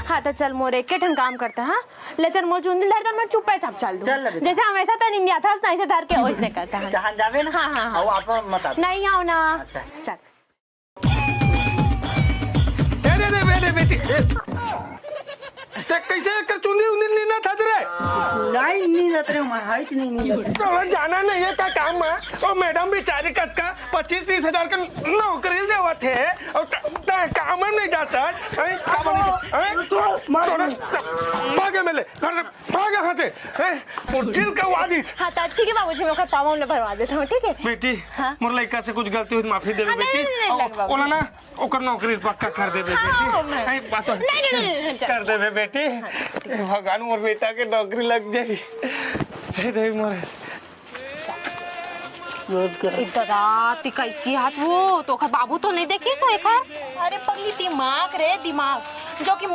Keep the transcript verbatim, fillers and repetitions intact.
हाँ, त चल मोर एक ठन काम करता, हाँ? ले चल मोर चुंदी धर दे, मैं चुप्पे चाप चल दूँ। चल ले बेटा। जैसे हमेशा त निंदिया था, ऐसे धर के वैसे करता है। चाहन जावे ना? हाँ, हाँ, हाँ। आओ, आप मत आओ। नहीं आओ ना। अच्छा। चल। ए, रे, रे, रे, रे, बेटी, ए। ते कैसे एकर चुंदी उंदी नीना था रे? नहीं, नीना रे, मैं हाइच नहीं, नीना। चलो, जाना नहीं है का काम में? ओ मैडम बेचारी कतका पच्चीस तीस हजार का नौकरी देवत है, और त-, त-, काम में नहीं जाता है। अरे, काम नहीं जाता है। अरे, तो मार थोड़ा च-, भागे मिले, घर से भाग यहाँ से। हैं? और दिल का वादिस। हाँ, त ठीक है बाबूजी, मैं ओकर पावन ले भरवा देता हूँ, ठीक है? बेटी, हाँ? मोर लइका से कुछ गलती हुई, माफी देवे हाँ, नहीं, बेटी। नहीं, नहीं, और नहीं, बाबूजी। ओला ना, ओकर नौकरी पक्का कर देवे हाँ, बेटी। हाँ, मैं नहीं, बात नहीं, नहीं, नहीं, नहीं, चल। कर देवे बेटी। हाँ, ठीक। भगवान, मोर बेटा के नौकरी लग जाई। हे देवी मोर। ए दादा, ती कैसी हाथ वो? तो ओकर बाबू तो नहीं देखिस तो एकर? अरे पगली, दिमाग रे, दिमाग, जो कि